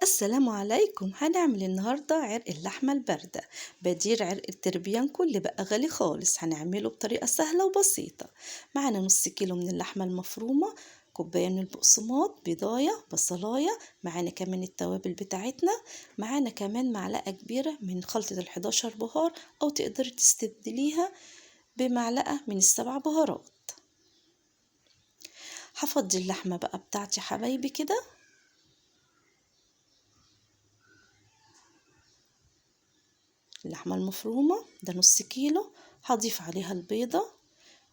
السلام عليكم. هنعمل النهاردة عرق اللحمة الباردة بديل عرق التربيانكو اللي بقى غالي خالص. هنعمله بطريقة سهلة وبسيطة. معانا نص كيلو من اللحمة المفرومة، كوباية من البقسماط، بيضاية، بصلاية، معانا كمان التوابل بتاعتنا، معانا كمان معلقة كبيرة من خلطة ال11 بهار، أو تقدري تستبدليها بمعلقة من ال7 بهارات. هفضي اللحمة بقى بتاعتي حبايبي كده. اللحمة المفرومة ده نص كيلو، هضيف عليها البيضة.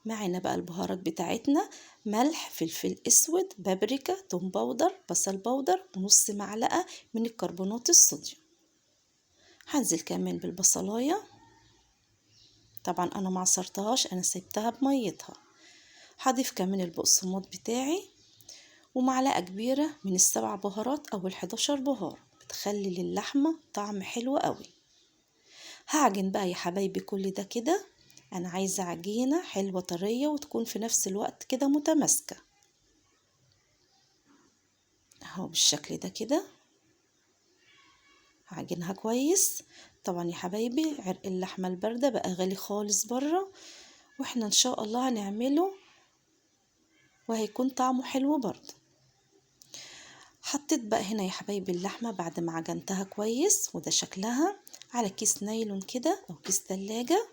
معانا بقى البهارات بتاعتنا: ملح، فلفل اسود، بابريكا، توم powder، بصل powder، ونص معلقة من الكربونات الصوديوم. هنزل كمان بالبصلاية، طبعا انا ما عصرتهاش، انا سيبتها بميتها. هضيف كمان البقسماط بتاعي، ومعلقة كبيرة من ال7 بهارات او ال11 بهار، بتخلي للحمة طعم حلو قوي. هعجن بقى يا حبايبي كل ده كده. انا عايزة عجينة حلوة طرية وتكون في نفس الوقت كده متماسكة، اهو بالشكل ده كده. هعجنها كويس. طبعا يا حبايبي عرق اللحمة الباردة بقى غالي خالص بره، واحنا ان شاء الله هنعمله وهيكون طعمه حلو برضه. حطيت بقى هنا يا حبايبي اللحمة بعد ما عجنتها كويس، وده شكلها على كيس نايلون كده او كيس تلاجة،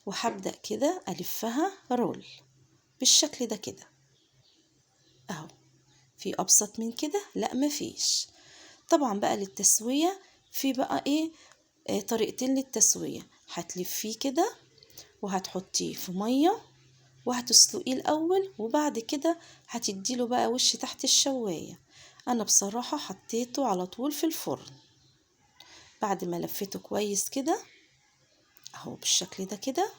وهبدأ كده ألفها roll بالشكل ده كده اهو. في ابسط من كده؟ لا مفيش. طبعا بقى للتسوية في بقى ايه، طريقتين للتسوية. هتلفيه كده وهتحطيه في مية وهتسلقيه الاول، وبعد كده هتديله بقى وش تحت الشواية. انا بصراحة حطيته على طول في الفرن بعد ما لفيته كويس كده اهو بالشكل ده كده.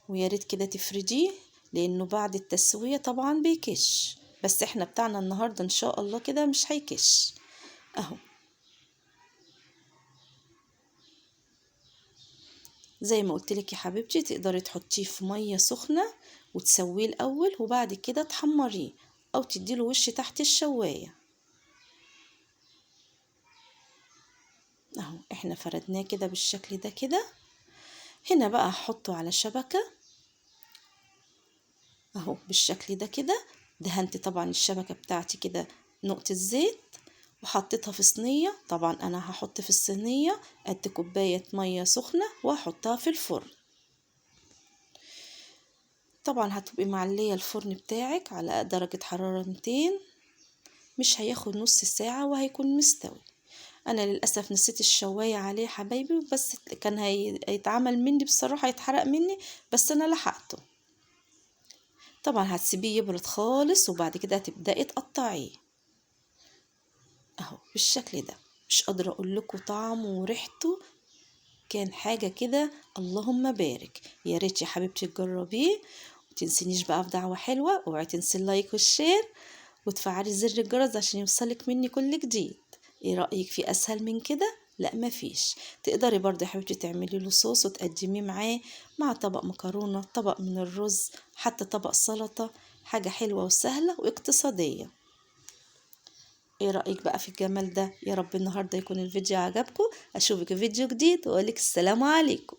ويا ريت كده تفرديه، لانه بعد التسوية طبعا بيكش، بس احنا بتاعنا النهاردة ان شاء الله كده مش هيكش اهو. زي ما قلتلك يا حبيبتي تقدري تحطيه في مية سخنة وتسويه الاول، وبعد كده تحمريه او تديله وش تحت الشواية اهو. احنا فردناه كده بالشكل ده كده. هنا بقى هحطه على شبكة اهو بالشكل ده كده. دهنت طبعا الشبكة بتاعتي كده نقطة زيت، وحطيتها في صينية. طبعا انا هحط في الصينية قد كوباية مية سخنة وهحطها في الفرن. طبعا هتبقي معلية الفرن بتاعك على درجة حرارة 200، مش هياخد نص ساعة وهيكون مستوي. انا للاسف نسيت الشواية عليه حبايبي، بس كان هيتعمل مني بصراحة، هيتحرق مني، بس انا لحقته. طبعا هتسيبيه يبرد خالص، وبعد كده هتبدأي تقطعيه اهو بالشكل ده. مش قادرة اقول لكم طعمه وريحته كان حاجة كده، اللهم بارك. يا ريت يا حبيبتي تجربيه، وتنسينيش بقى في دعوة حلوة. اوعي تنسي ال like وال share وتفعلي زر الجرس عشان يوصلك مني كل جديد. ايه رأيك في اسهل من كده؟ لا مفيش. تقدري برضه يا حبيبتي تعملي له صوص وتقدميه معاه مع طبق مكرونة، طبق من الرز، حتى طبق سلطة. حاجة حلوة وسهلة واقتصادية. ايه رأيك بقى في الجمال ده؟ يا رب النهاردة يكون الفيديو عجبكم. اشوفك في فيديو جديد واقولك السلام عليكم.